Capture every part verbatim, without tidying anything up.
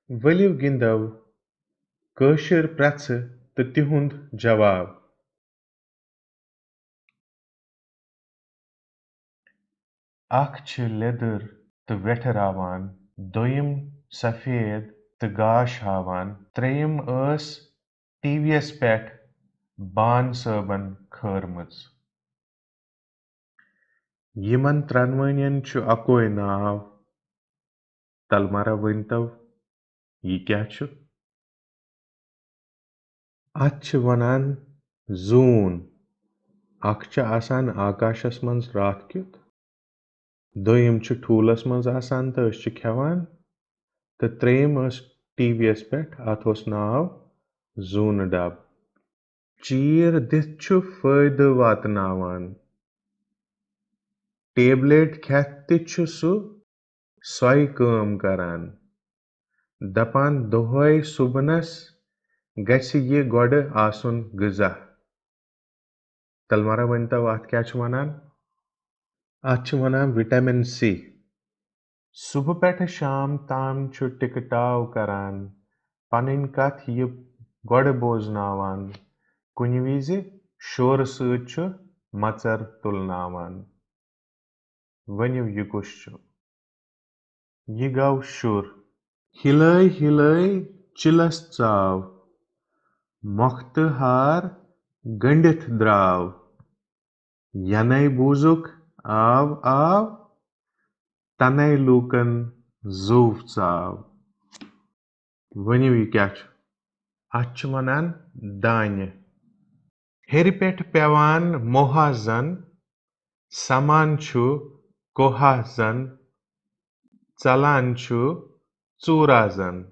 ؤلِو گِنٛدو کٲشِر پرٛژھٕ تہٕ تِہُنٛد جواب۔ اکھ چھِ لیٚدٕر تہٕ ویٹھراوان، دوٚیِم سفید تہٕ گاش ہاوان، ترٛیٚیِم ٲس ٹی وی یَس پٮ۪ٹھ بان صٲبن کھٲرمٕژ۔ یِمن ترٛنوٕنین چھُ اکوے ناو۔ تلمارا ؤنۍتو، یہِ کیٛاہ چھُ؟ اتھ چھِ ونان زوٗن۔ اکھ چھِ آسان آکاشس منٛز راتھ کیُتھ، دوٚیِم چھُ ٹھوٗلس منٛز آسان تہٕ أسۍ چھِ کھٮ۪وان، تہٕ ترٛیٚیِم ٲس ٹی وی یَس پٮ۪ٹھ، اتھ اوس ناو زوٗنہٕ ڈبہٕ۔ چیٖر دِتھ چھُ فٲیدٕ واتناوان۔ ٹیبلِٹ کھٮ۪تھ تہِ چھُ سُہ سۄے کٲم کران۔ دپان دۄہے صُبنَس گژھِ یہِ گۄڈٕ آسُن غذا۔ تلمارا ؤنۍتو، اتھ کیٛاہ چھِ ونان؟ اتھ چھِ ونان وٹامن سی۔ صبح پٮ۪ٹھٕ شام تام چھُ ٹِکہٕ ٹاو کران، پنٕنۍ کتھ یہِ گۄڈٕ بوزناوان، کُنہِ وِزِ شورٕ سۭتۍ چھُ مژر تُلناوان۔ ؤنِو، یہِ کُس چھُ؟ یہِ گوٚو شُر۔ ہِلٲے ہِلٲے چِلس ژاو، مۄختہٕ ہار گٔنڈِتھ درٛاو۔ یَنَے بوٗزُکھ آو آو، تَنَے لوٗکَن زُو ژاو۔ ؤنِو، یہِ کیٛاہ چھُ؟ اَتھ چھِ وَنان دانہِ۔ ہیٚرِ پٮ۪ٹھ پٮ۪وان موہازَن، سَمان چھُ کوہازَن، ژَلان چھُ ژوٗرازَن۔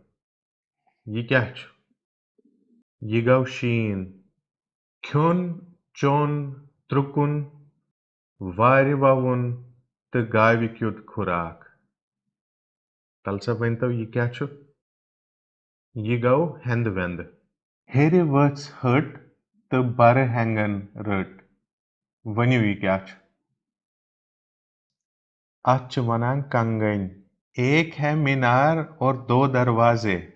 یہِ کیٛاہ چھُ؟ یہِ گوٚو شیٖن۔ کھیوٚن، چیوٚن، ترُکُن، وارِ وَوُن تہٕ گاوِ کیُتھ کھُراک۔ تَلہٕ سا ؤنۍتو، یہِ کیٛاہ چھُ؟ یہِ گوٚو ہٮ۪نٛدٕ وٮ۪نٛدٕ۔ ہیٚرِ ؤژھ ۂٹ تہٕ بَرٕ ہٮ۪نٛگَن رٔٹ۔ ؤنِو، یہِ کیٛاہ چھُ؟ اَتھ چھِ وَنان کنٛگٔنۍ۔ ایک ہے مینار اور دو دروازے،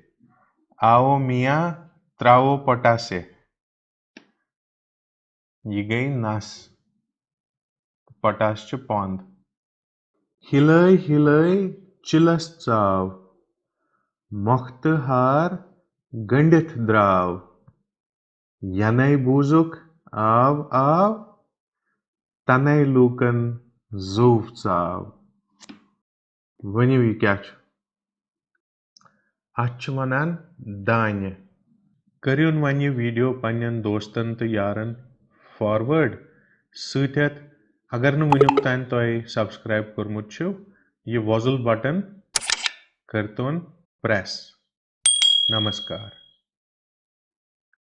آو میاں ترٛاوو پٹاسے۔ یہِ گٔے نَس۔ پٹاس چھِ پۄنٛد۔ ہِلٲے ہِلٲے چِلَس ژاو، مۄختہٕ ہار گٔنٛڈِتھ درٛاو۔ یَنَے بوٗزُکھ آو آو، تَنَے لوٗکَن زُو ژاو۔ ؤنِو، یہِ کیٛاہ چھُ؟ اَتھ چھِ وَنان دانہِ۔ کٔرِو وۄنۍ یہِ video پنٛنٮ۪ن دوستَن تہٕ یارَن forward۔ سۭتۍ ہٮ۪تھ، اگر نہٕ وٕنیُک تام تۄہہِ subscribe کوٚرمُت چھُو، یہِ وۄزُل button کٔرۍتون press۔ نمسکار۔